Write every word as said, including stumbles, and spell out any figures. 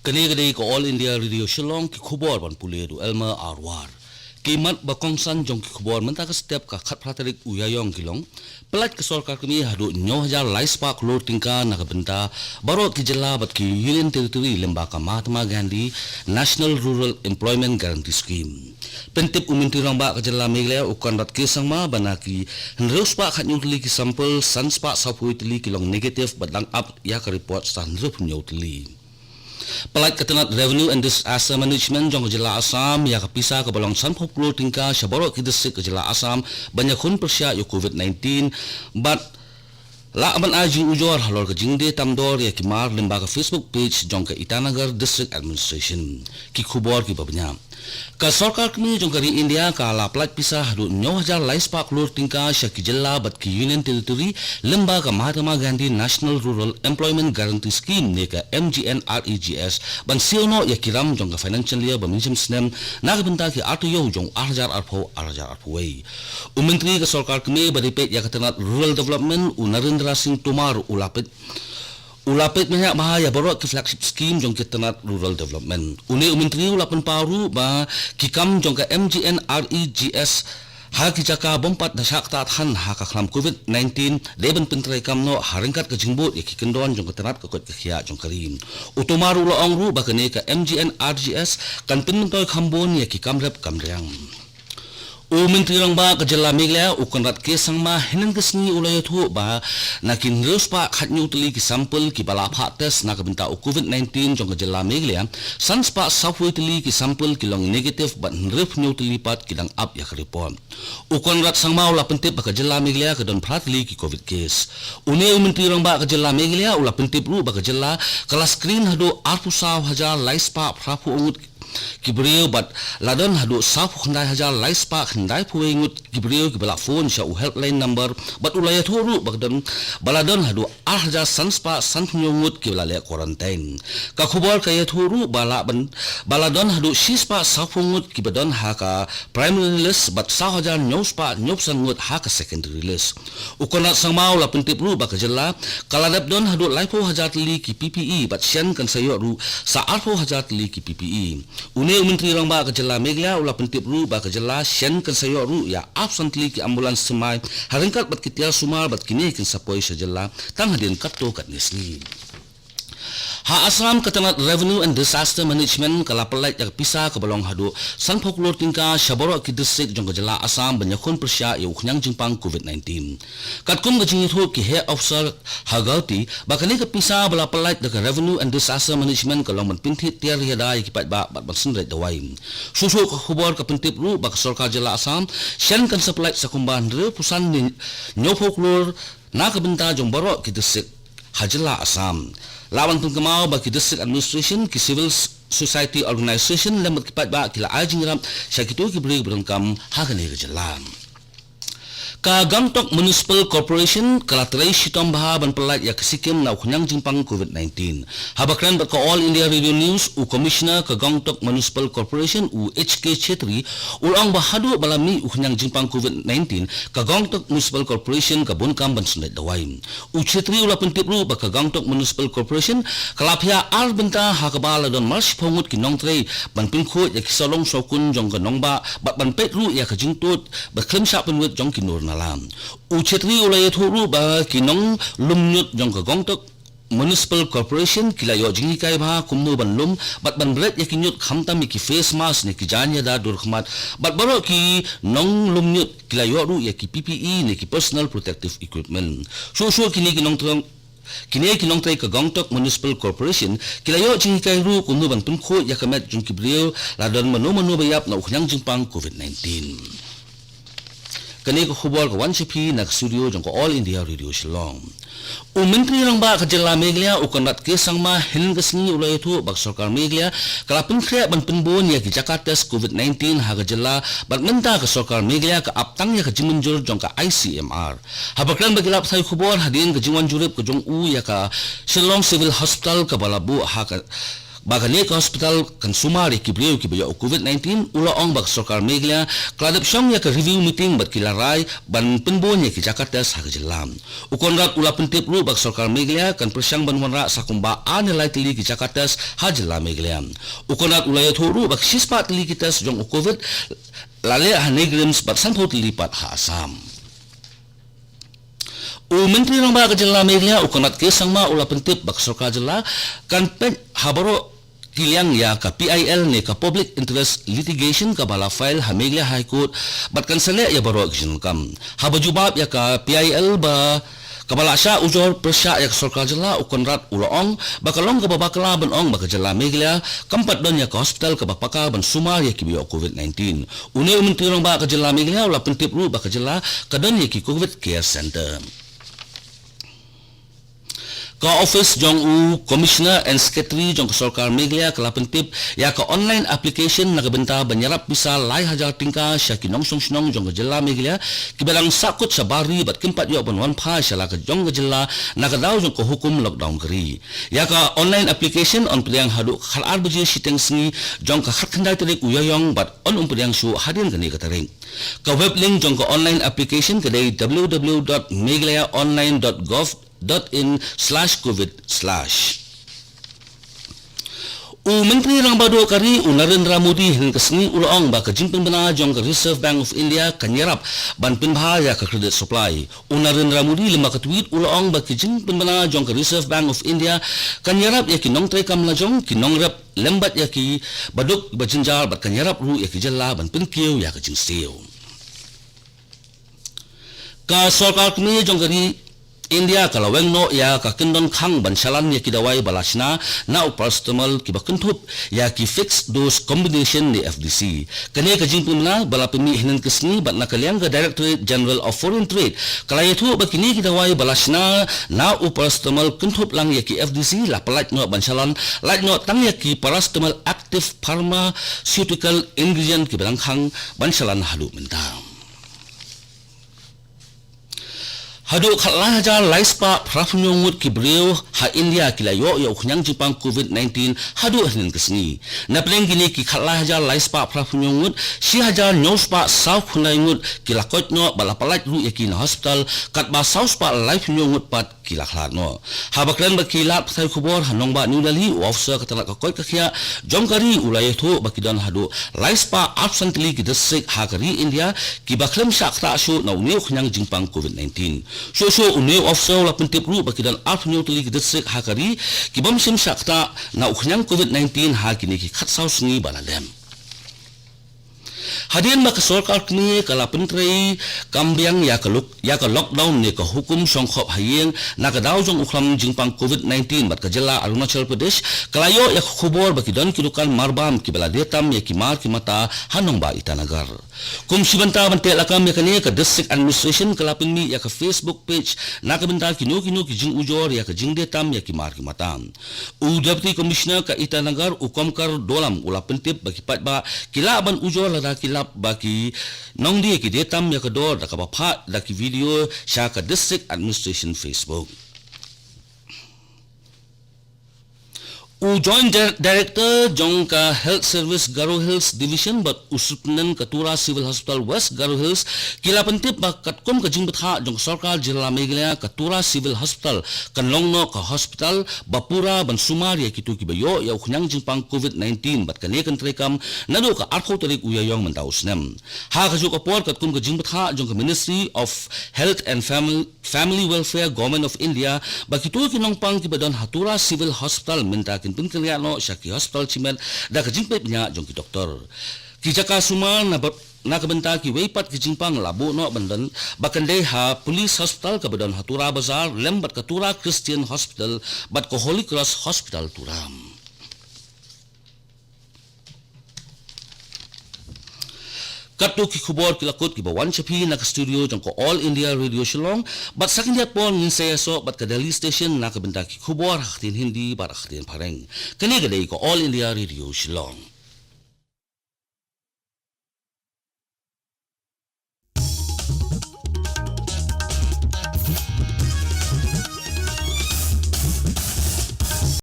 Kane ka dei ka All India Radio Shillong, ki khubor ban pule da u Elmer Arwar. Ki mat ba kongsan jong ki khubor mynta ka step ka khatphra tarik u Ïaïong ki long: Pyllait ka sorkar kmie haduh hynñiew hajar lai spah klur tyngka na ka bynta baroh ki jylla bad ki Union Territory lyngba ka Mahatma Gandhi National Rural Employment Guarantee Scheme. Pyntip u Myntri Rangbah ka jylla Meghalaya u Conrad K Sangma ba na ki hynriew spah khathynñiew tylli ki sample, san spah sawphew tylli ki long negative bad dang ap ïa ka report sa hynriewphew hynñiew tylli. Pyllait ka tnat Revenue and Disaster Management jong ka jylla Assam ïa ka pisa kaba long sanphew klur tyngka sha baroh ki district ka jylla Assam ban ïakhun pyrshah ïa u Covid nineteen bad lah ban ai jingujor halor ka jingdie tam dor ïa ki mar lyngba ka Facebook page jong ka Itanagar District Administration. Ki khubor kiba bniah. Ka sorkar kmie jong ka ri India ka la pyllait pisa haduh hynñiew hajar lai spah klur tyngka sha ki jylla bad ki Union Territory lyngba ka Mahatma Gandhi National Rural Employment Guarantee Scheme ne ka M G N R E G S ban siew noh ïa ki ram jong ka financial year ba mynjur snem na ka bynta ki ar taïew jong ar hajar arphew, ar hajar arphew wei. U Myntri ka sorkar kmie ba dei peit ïa ka tnat Rural Development u Narendra Singh Tomar u la peit u la peit mynta bha ïa baroh ki flagship scheme jong ka tnat Rural Development. Une u Myntri u la pynpaw ruh ba ki kam jong ka M G N R E G S ha ki jaka bym pat da shah ktah than ha ka khlam Covid nineteen dei ban pyntreikam noh ha ryngkat ka jingbud ïa ki kyndon jong ka tnat ka koit ka khiah jong ka ri. U Tomar u la ong ruh ba kane ka M G N R E G S kan pynmyntoi kham bun ïa ki kam rep kam riang. U Myntri Rangbah ka jylla Meghalaya u Conrad K Sangma hynnin ka sngi u la ïathuh ba na ki hynriew spah khathynñiew tylli ki sample kiba la phah test na ka bynta u Covid nineteen jong ka jylla Meghalaya, san spah sawphew tylli ki sample ki long negative bad hynriewphew hynñiew tylli pat ki dang ap ïa ka report. U Conrad Sangma u la pyntip ba ka jylla Meghalaya ka don phra tylli ki Covid case. Une u Myntri Rangbah ka jylla Meghalaya u la pyntip ruh ba ka jylla ka la screen haduh arphew saw hajar lai spah phraphew ngut ki briew bad la don haduh sawphew khyndai hajar lai spah khyndaiphew wei ngut ki briew kiba la phone sha u helpline number bad u la ïathuh ruh ba ka don ba la don haduh ar hajar san spah sanphew hynñiew ngut kiba la leh quarantine. Ka khubor ka ïathuh ruh ba la ban ba la don haduh shi spah sawphew ngut kiba don ha ka primary list bad saw hajar hynñiew spah hynñiewphew san ngut ha ka secondary list. U Conrad Sangma u la pyntip ruh ba ka jylla ka la dep don haduh laiphew hajar tylli ki P P E bad shen kan sa ïoh ruh sa arphew hajar tylli ki P P E. Une u Myntri Rangbah ka jylla Meghalaya u la pyntip ruh ba ka jylla shen kan sa ïoh ruh ïa arphew san tylli ki ambulance thymmai ha ryngkat bad ki tiar sumar bad kine kin sa poi sha jylla tang hadien katto katne sngi. Ha Assam ka tnat Revenue and Disaster Management ka la pyllait ïa ka pisa kaba long haduh sanphew klur tyngka sha baroh ki district jong ka jylla Assam ban ïakhun pyrshah ïa u khñiang jingpang Covid nineteen. Katkum ka jingïathuh ki heh officer ha Guwahati ba kane ka pisa ba la pyllait da ka Revenue and Disaster Management ka long ban pynthied tiar ïada ïa ki paidbah bad ban synreit dawai. Shuh shuh ka khubor ka pyntip ruh ba ka sorkar jylla Assam shen kan sa pyllait sa kumba hynriewphew san ne hynñiewphew klur na ka bynta jong baroh ki district ha jylla Assam. La ban pynkynmaw ba ki district administration, ki civil s- society organization lem bad ki paidbah ki la ai jingïarap sha kito ki briew ba donkam ha kane ka jylla. Ka Gangtok Municipal Corporation ka la trei shitom bha ban pyllait ïa ka skim na u khñiang jingpang Covid nineteen. Haba kren bad ka All India Radio News, u Commissioner ka Gangtok Municipal Corporation u H K Chhetri u la ong ba haduh ba la mih u khñiang jingpang Covid nineteen, ka Gangtok Municipal Corporation ka bun kam ban synreit dawai. U Chhetri u la pyntip ruh ba ka Gangtok Municipal Corporation ka la phiah ar bynta ha kaba la don mar shiphew ngut ki nongtrei ban pynkhuid ïa ki sawlong sawkun jong ka nongbah bad ban peit ruh ïa ka jingtuid ba khlem shah pynwit jong ki nur nala. U Chhetri u la ïathuh ruh ba ki nonglum ñiut jong ka Gangtok Municipal Corporation ki la ïoh jinghikai bha kumno ban lum bad ban bret ïa ki ñiut, khamtam ïa ki face mask ne ki jaiñ ïada dur khmat bad baroh ki nonglum ñiut ki la ïoh ruh ïa ki P P E ne ki personal protective equipment. Shuh shuh kine ki nongtrei kine ki nongtrei ka Gangtok Municipal Corporation ki la ïoh jinghikai ruh kumno ban pynkhuid ïa ka met jong ki briew la don mano mano ba ïap na u khñiang jingpang Covid nineteen. Kane ka khubor ka wan sha phi na ka studio jong ka All India Radio Shillong. U Myntri Rangbah ka jylla Meghalaya u Conrad K Sangma hynnin ka sngi u la ïathuh ba ka sorkar Meghalaya ka la pynkhreh ban pynbun ïa ki jaka test Covid nineteen ha ka jylla bad mynta ka sorkar Meghalaya ka ap tang ïa ka jingmynjur jong ka I C M R. Haba kren bad ki lad pathai khubor hadien ka jingwan jurip ka jong u ïa ka Shillong Civil Hospital kaba la buh ha ka ba kane ka hospital kan sumar ïa ki briew kiba ïoh u covid nineteen, u la ong ba ka sorkar Meghalaya ka la dep shong ïa ka review meeting bad ki la rai ban pynbun ïa ki jaka test ha ka jylla. U Conrad u la pyntip ruh ba ka sorkar Meghalaya kan pyrshang ban wanrah sa kumba ar ne lai tylli ki jaka test ha jylla Meghalaya. U Conrad u la ïathuh ruh ba ka shispah tylli ki test jong u covid la leh ha NEIGRIHMS bad sanphew tylli pat ha Assam. U Myntri Rangbah ka jylla Meghalaya, u Conrad K Sangma, u la pyntip ba ka sorkar jylla kan peit ha baroh ki liang ïa ka P I L ne ka Public Interest Litigation kaba la file ha Meghalaya High Court bad kan sa leh ïa baroh ki jingdonkam. Haba jubab ïa ka P I L ba kaba la shah ujor pyrshah ïa ka sorkar jylla, u Conrad u la ong ba ka long kaba bakla ban ong ba ka jylla Meghalaya kam pat don ïa ka hospital kaba paka ban sumar ïa kiba ïoh covid nineteen. Une u Myntri Rangbah ka jylla Meghalaya u la pyntip ruh ba ka jylla ka don ïa ki covid care center. Ka office jong u Commissioner and Secretary jong ka sorkar Meghalaya ka la pyntip ïa ka online application na ka bynta ban ïarap pisa lai hajar tyngka sha ki nongshong shnong jong ka jylla Meghalaya kiba dang sahkut shabar ri bad kim pat ïoh ban wan phai sha la ka jong ka jylla na ka daw jong ka hukum lockdown ka ri. Ïa ka online application yn pdiang haduh khatar baje shiteng sngi jong ka khatkhyndai tarik u Ïaïong bad yn ym pdiang shuh hadien kane ka tarik. Ka web link jong ka online application ka dei w w w dot meghalaya online dot gov dot in slash covid slash. U Myntri Rangbah Duh ka ri, u Narendra Modi, hynne ka sngi u la ong ba ka jingpynbna jong ka Reserve Bank of India kan ïarap ban pynbha ïa ka credit supply. U Narendra Modi, lyngba ka tweet, u la ong ba ka jingpynbna jong ka Reserve Bank of India kan ïarap ïa ki nongtrei kam lajong, ki nongrep, lem bad ïa ki baduk ba jynjar bad kan ïarap ruh ïa ki jylla ban pynkiew ïa ka jingsiew. Ka sorkar kmie jong ka ri India ka la weng noh ïa ka kyndon khang ban shalan ïa ki dawai ba la shna na u paracetamol kiba kynthup ïa ki fixed dose combination ne F D C. Kane ka jingpynbna ba la pynmih hynne ka sngi bad na ka liang ka Directorate General of Foreign Trade ka la ïathuh ba kine ki dawai ba la shna na u paracetamol kynthup lang ïa ki F D C la pynlait noh ban shalan, lait noh tang ïa ki paracetamol active pharmaceutical ingredient kiba dang khang ban shalan haduh mynta. Haduh khatlai hajar laispah phraphew ngut ki briew ha India ki la ïoh ïa u khñiang jingpang covid nineteen haduh hynne ka sngi. Na pdeng kine ki khatlai hajar laispah phraphew ngut, shi hajar hynñiewspah sawphew khyndai ngut ki la koit noh bad la pynlait ruh ïa ki na hospital, katba sawspah laiphew ngut pat ki la khlad noh. Haba kren bad ki lad pathai khubor ha nongbah New Delhi, u officer ka tnat ka koit ka khiah jong ka ri u la ïathuh ba ki don haduh laispah arphew san tylli ki district ha ka ri India kiba khlem shah ktah shuh na une u khñiang jingpang covid nineteen. Shuh shuh une u officer u la pyntip ruh ba ki don arphew hynñiew tylli ki district ha ka ri ki bym shym shah ktah na u khñiang covid nineteen ha kine ki khatsaw sngi ba la dep. Hadien ba ka sorkar kmie ka la pyntrei kam biang ïa ka luk-, ïa ka lockdown ne ka hukum shong khop ha ïing na ka daw jong u khlam jingpang covid nineteen bad ka jylla Arunachal Pradesh ka la ïoh ïa ka khubor ba ki don ki dukan marbam kiba la die tam ïa ki mar ki mata ha nongbah Itanagar. Kum shi bynta ban teh lakam ïa kane, ka District Administration ka la pynmih ïa ka Facebook page na ka bynta kino kino ki jingujor ïa ka jingdie tam ïa ki mar ki mata. U Deputy Commissioner ka Itanagar, u Komkar Dolam, u la pyntip ba ki paidbah ki lah ban ujor lada ki lap ba ki nongdie ki die tam ïa ka dor da kaba phah da ki video sha ka District Administration Facebook. U Joint Dir-, Director jong ka Health Service Garo Hills Division bad u Superintendent ka Tura Civil Hospital West Garo Hills ki la pyntip ba katkum ka jingbthah jong ka sorkar jylla Meghalaya, ka Tura Civil Hospital kan long noh ka hospital ba pura ban sumar ïa kito kiba ïoh ïa u khñiang jingpang covid nineteen bad kane kan treikam naduh ka arphew tarik u Ïaïong mynta u snem. Ha kajuh ka por, katkum ka jingbthah jong ka Ministry of Health and Family Family Welfare, Government of India, ba kito ki nongpang kiba don ha Tura Civil Hospital mynta kin pynkynriah noh sha ki hospital shimet da ka jingpeit bniah jong ki doktor. Ki jaka sumar na ba-, na ka bynta kiwei pat ki jingpang la buh noh ban don ba kan dei ha Police Hospital kaba don ha Tura Bazar lem bad ka Tura Christian Hospital bad ka Holy Cross Hospital Tura. Katto ki khubor ki la kut kiba wan sha phi na ka studio jong ka All India Radio Shillong, bad sa khyndiat por ngin sa ïasoh bad ka Delhi Station na ka bynta ki khubor ha ktien Hindi bad ha ktien Phareng. Kane ka dei ka All India Radio Shillong.